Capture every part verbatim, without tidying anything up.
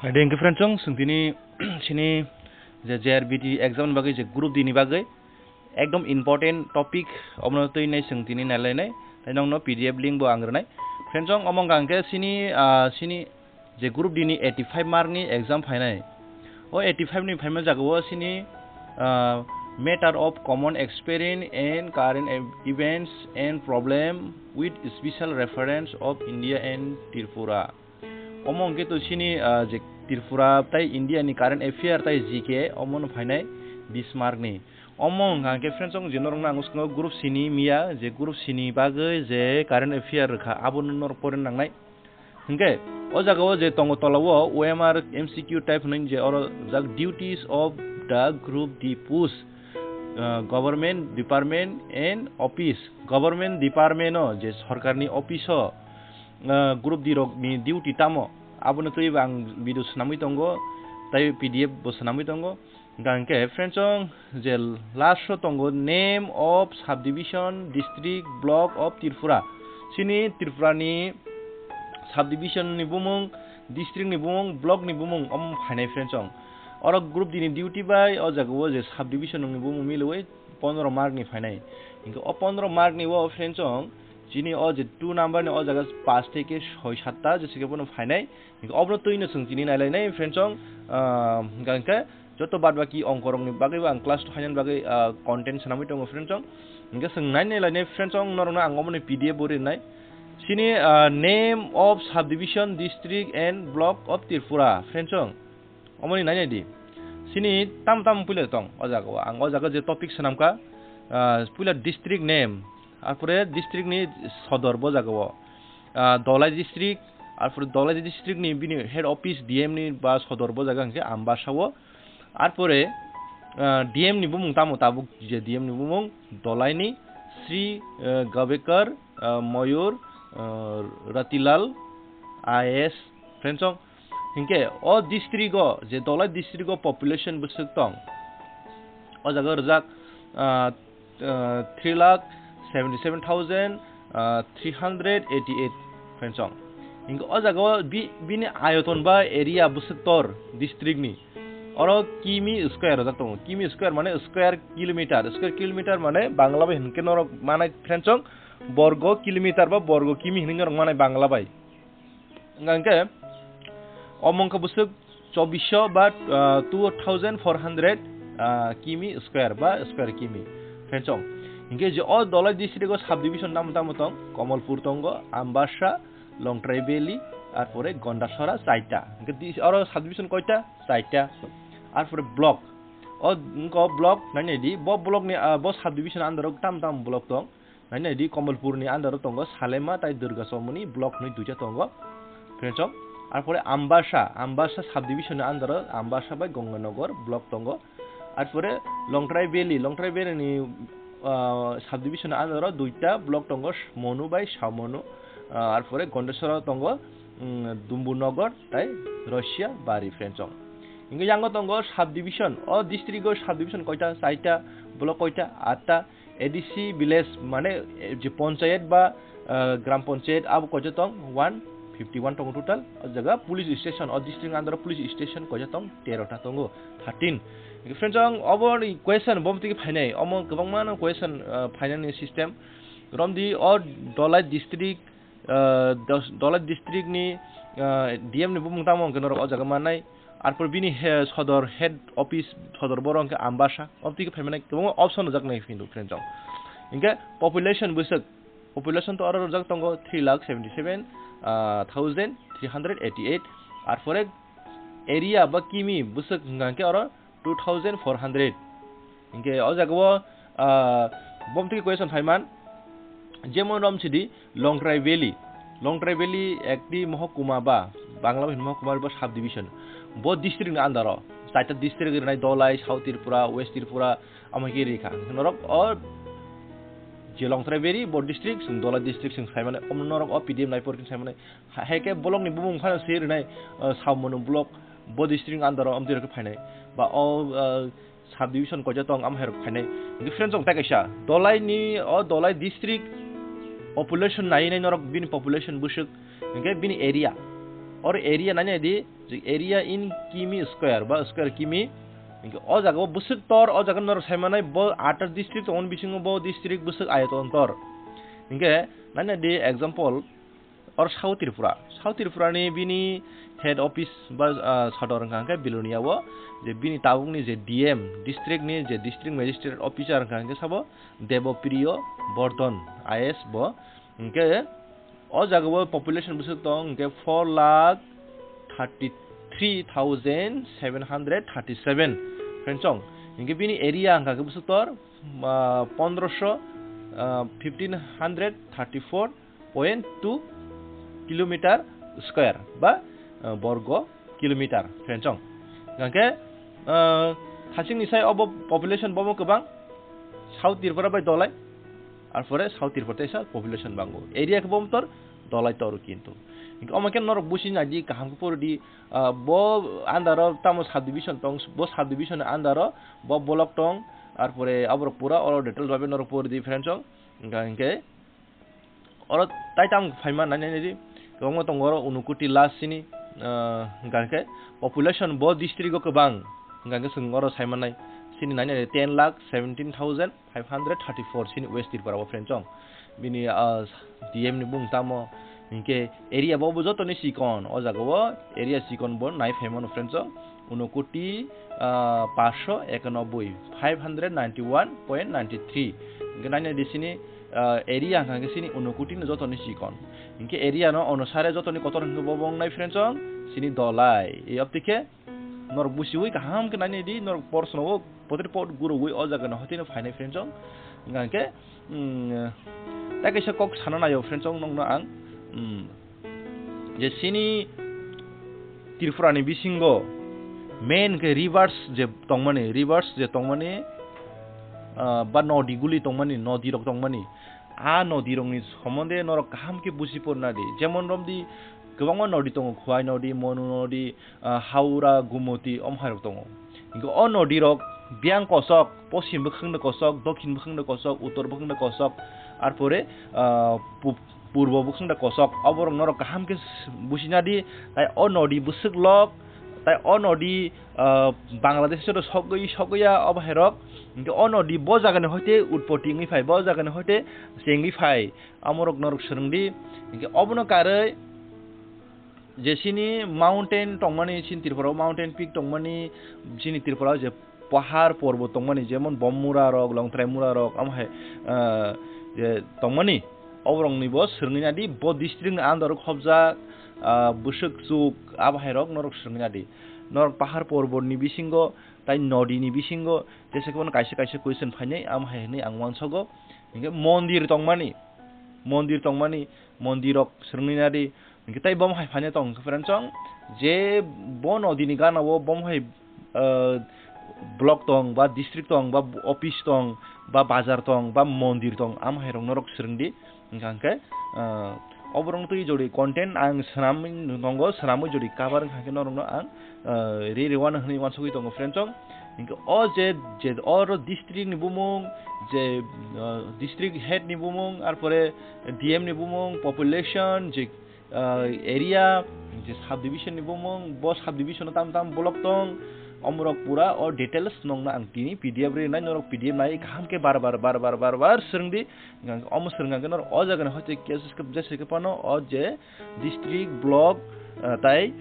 Ade hwnkhe friends, chwng, chwng tini sini je J R B T exam ni bagwi, je group D ni bagwi ekdom important topic, omono twi nai chwng tini nai lainai, tei nokno P D F link bo ang rwnai. Friends, omo wngkha hwnkhe sini, ah, sini je group D ni eighty five mark ni exam phainai. O eighty five ni phaima jagao sini, ah, matter of common experience and current ev-, events and problem with special reference of India and Tripura. Omo hwnkhe to sini, ah, je Tripura tai India ni current affair tai G K omono phainai bis mark ni. Omo wngkha hwnkhe friends, chwng je norokno ang swkang group C ni miya, je group C ni bagwi je current affair rwkha, abono norok pore nangnai. Hwnkhe o jagao je tongo tolao O M R M C Q type hwnwi je oro rijak, duties of the group D post, ah, government department and office. Government department o je sorkarni office o, ah, group D rokni duty tamo, abono twibo ang video swnamwi tongo, tei P D F bo swnamwi tongo. Hwnkha hwnkhe friends, chwng je last o tongo name of subdivision, district, block of Tripura. Sini Tripura ni subdivision ni bumung, district ni bumung, block ni bumung omo phainai friends, chwng. Oro group D ni duty bai o jagao je subdivision ni bumung milwi pondro mark ni phainai. Hwnkhe o pondro mark ni o friends, chwng, chini o je two number ni o jaga pash theke soi satta jese khe bono phainai. Hwnkhe obono twino chwng tini nai lainai friends, chwng, ah, hwnkha hwnkhe joto bad baki ongkorokni bagwi bo ang class two hainani bagwi, ah, content swnamwi tongo friends, chwng. Hwnkhe chwng nai nai lainai friends, chwng, norokno ang omoni P D F bo rinai. Sini, ah, name of subdivision, district and block of Tripura, friends, chwng. Omoni nai nai di. Sini tam tam puila tong o jaga o. Ang o jaga je topic swnamkha, ah, puila district name, arpore district ni sodor bo jaga o. Ah, Dholai district, arpore Dholai district ni bini head office D M ni ba sodor bo jaga hwnkhe Ambasa o. Arpore, ah, D M ni bumung tamo tabuk je D M ni bumung Dholai ni Sri, ah, Gavekar, ah, Mayur, ah, Ratilal I A S, friends, chwng. Hinkhe o district o, je Dholai district o population bwswk tong, o jaga rijak, ah, ah, three lakh seventy seven thousand, ah, three hundred eighty eight, friends, chwng. Hinkhe o jaga o bi-, bini ayoton ba area bwswk tor district ni, oro kimi square rijak tongo. Kimi square mane square kilometer, square kilometer mane Bangla bai hinkhe norok manai, friends, chwng, borgo kilometer ba borgo kimi hinwi norok manai Bangla bai. Hwnkha hwnkhe omo wngkha bwswk chobisho ba, ah, two thousand four hundred, ah, kimi square ba square kimi, friends, chwng. Hinkhe je o Dholai district o subdivision tamo tamo tong, Kamalpur tongo, Ambasa, Longtrai Valley, arpore Gandachara, chaita. Hinkhe dis-, oro subdivision koita? Chaita. Arpore block. O wngkha o block, nai nai di, bo block ni, ah, bo subdivision under o tam tam block tong. Nai nai di, Kamalpur ni under o tongo Salema tai Durga Chomoni block hwnwi duita tongo, friends, chwng. Arpore Ambasa, Ambasa subdivision ni under o Ambasa bai Ganganagar block tongo. Arpore Longtrai Valley, Longtrai Valley ni, ah, subdivision ni under o duita block tongo, Monu bai Samonu. Ah, arpore Gandachara tongo, mm, Dumbunagar tai Rosia Bari, friends, chwng. Hinkhe yango tongo subdivision, o district o subdivision koita? Chaita. Block koita? Atta. A D C village mane, eh, je panchayat ba, ah, gram panchayat abo koita tong? One fifty one tongo total. O jaga police station, o district under o police station koita tong? Tero ta tongo, thirteen. Friends, ang obo ni question bo tiki phainai, omo kwbangma no question, ah, phainani system. Romdi o Dholai district, ah, dos-, Dholai district ni, ah, D M ni bumung tamo hwnkhe norok o jaga mannai. Arpor bini he-, sodor head office, sodor boro hwnkhe Ambasa. Obtwi khe phaimani kwbangma option rwjak nai hindu, friends, chwng. Hinkhe population bwswk, population to oro rwjak tongo three lakh seventy seven thousand three hundred eighty eight. Arpore area ba kimi bwswk hwnkha hwnkhe oro two thousand four hundred. Hinkhe o jaga o, ah, bomtwi question phaiman, jemon rom sidi Longtrai Valley. Longtrai Valley ekti mohokuma ba, Bangla bai mohokuma ba subdivision. Bo district ni under o, chaita district rinai Dholai, South Tripura, West Tripura, amo khe rikha. Norok o je Longtrai Valley, bo district, chwng Dholai district, chwng saimani, om norok o P D F nai por khe saimani. Ha-, hai khe block ni bumung phano se rinai, ah, Saumano block, bo district under o amtwi rok phainai. Ba o, ah, subdivision koita tong, am hai rok phainai. Difference wng tai kaisa. Dholai ni, o Dholai district population nai nai norok bini population bwswk, hinkhe bini area. Or area nai nai di, je area in kimi square ba square kimi. Hinkhe o jaga o bwswk tor, o jaga norok sai manai bo atta district tongmani bisingo bo district bwswk ayoton tor. Hinkhe nai nai di example, or South Tripura. South Tripura ni bini head office ba, ah, sodor wngkha hinkhe Bilonia o, je bini tabuk ni je D M district ni je district magistrate officer wngkha hinkhe sabo Debopriyo Bordhan I A S bo. Hinkhe o jaga o population bwswk tong hinkhe four lakh thirty three thousand seven hundred thirty seven friend chong. Hinkhe bini area wngkha khe bwswk tor, ah, pondroso, ah, fifteen hundred thirty four point two kilometer square ba, ah, borgo kilometer friend chong. Hinkhe, ah, thasing ni sai obo population bomo kwbang South Tripura bai dolai. Arpore South Tripura teisa population bango. Area khe bomo tor dolai toro kintu. Hinkhe omo khe norok busi nai di kaham khe pori di, ah, bo under o tamo subdivision tong, bo subdivision under o bo block tong, arpore aborok pura oro detail babe norok pori di friend chong. Hinkhe, hinkhe oro tai tamo phaima nai nai di. Kwbangma tongo oro Unakoti last sini, ah, hinkhe population bo district o kwbang, hinkhe chwng oro sai manai sini nai nai di ten lakh seventeen thousand five hundred thirty four sini West Tripura o friend chong. Bini, ah, D M ni bung tamo hinkhe area bo, bo joto ni chikon, o jaga o area chikon bo nai phai mano friend chong. Unakoti, ah, paanch sho ekanoboi, five hundred ninety one point ninety three. Hinkhe nai nai di sini, ah, area hinkhe sini Unakoti no joto ni chikon. Hinkhe area no onusare joto ni kotor hinkhe bo bong nai friend chong sini dolai. Ei opti khe norok busiwi kaham khe nai nai di, norok por swnao potri pot gurowi o jaga no hotino phainai friend chong. Hinkhe, mm, tai kaisa kok sana naio friend chong nokno ang, mm, je sini Tripura ni bisingo main khe rivers je tongmani, rivers je tongmani, ah, ba nodi guli tongmani, nodi rok tongmani, a nodi rok ni somonde norok kaham khe busi porna di. Jemon romdi kwbangma nodi tongo, Khowai nodi, Monu nodi, ah, Howrah, Gumoti, omo hai rok tongo. Hinkhe o nodi rok biyang kosok, poschim bwkhang de kosok, dokhin bwkhang de kosok, uttor bwkhang de kosok, arpore, ah, pu-, purbo bwkhang de kosok, oborok norok kaham khe s-, busi na di, tai o nodi bwswk lok, tai o nodi, ah, Bangladesh o sogwi, sogwi ya obo hai rok, hinkhe o nodi bo jaga ni hoite utpoti wngwi phai, bo jaga ni hoite chengwi phai, amorok norok swrwng di, hinkhe obono karwi, je sini mountain tongmani, sini Tripura o mountain peak tongmani, sini Tripura o je pahar porbot tongmani, jemon Bommura rok, Longtrai Mura rok, omo hai, ah, je tongmani, oborok ni bo swrwngwi nadi, bo district ni under o khobjak, ah, bwswk chuk, abo hai rok norok swrwngwi nadi. Norok pahar porbot ni bisingo, tai nodi ni bisingo, jesa khe bono kaisa kaisa question phainai, omo hai hinwi ang uansogo. Hinkhe mondir tongmani, mondir tongmani, mondir rok swrwngwi nadi. Hinkhe tai bomo hai phaina tong khe friend chong, je bo nodi ni gana o bomo hai, ah, block tong ba district tong ba office tong ba bazar tong ba mondir tong, am hai rok norok swrwng di. Hinkha hinkhe, ah, oborok twi jodi content ang swnamwi tongo, swnamwi jodi cover hinkha hinkhe norokno ang, ah, ri rwano hinwi uansugwi tongo friend chong. Hinkhe o je, je oro district ni bumung, je, ah, district head ni bumung, arpore D M ni bumung, population, je, ah, area, je subdivision ni bumung, bo subdivision o tam tam block tong, omorok pura o details nongno ang tini P D F rinai, norok P D F nai kaham khe bar bar, bar bar, bar bar swrwng di. Hinkhe omo swrwng khe norok o jaga ni hoite case khe jese khe phano o je district, block, ah, tai,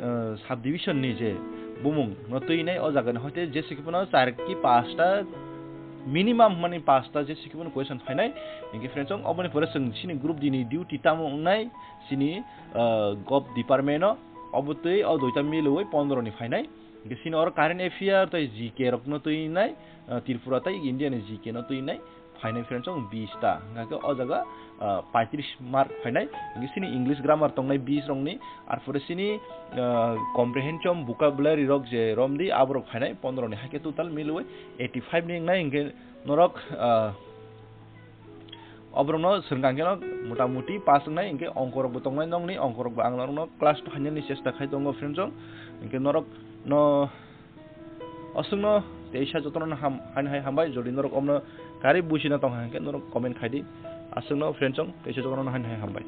ah, subdivision ni je bumung no twi nai o jaga ni hoite jese khe phano char ki pasta, minimum mani pasta jese khe phano question phainai. Hinkhe friends, oboni pore chwng chini group D ni duty tamo wngnai chini, ah, gov department o, obo twi o duita milwi pondro ni phainai. Hinkhe chini oro current affair tai G K rok no twi nai, ah, Tripura tai India ni G K no twi nai. Phainai friends chong bis ta, hingkha khe o jaga, ah, paitris mark phainai, hingkhe chini English grammar tongnai bis rokni, arpore chini, ah, comprehension vocabulary rok je romdi aborok phainai pondro ni, haikhe total milwi eighty five ni wngnai, hingkhe norok, ah, oborokno swrwngkha khe no motamuti pass wngnai, hingkhe ongkorokbo tongnai nokni, ongkorokbo ang norokno class two hainani chesta khai tongo friends chong, hingkhe norok no Aswkno teisa jotono ham-, haino hai hambai, jodi norok omno kari buisina tongkha hwnkhe norok comment khaidi. Aswkno friends chong teisa jotono haino hai hambai.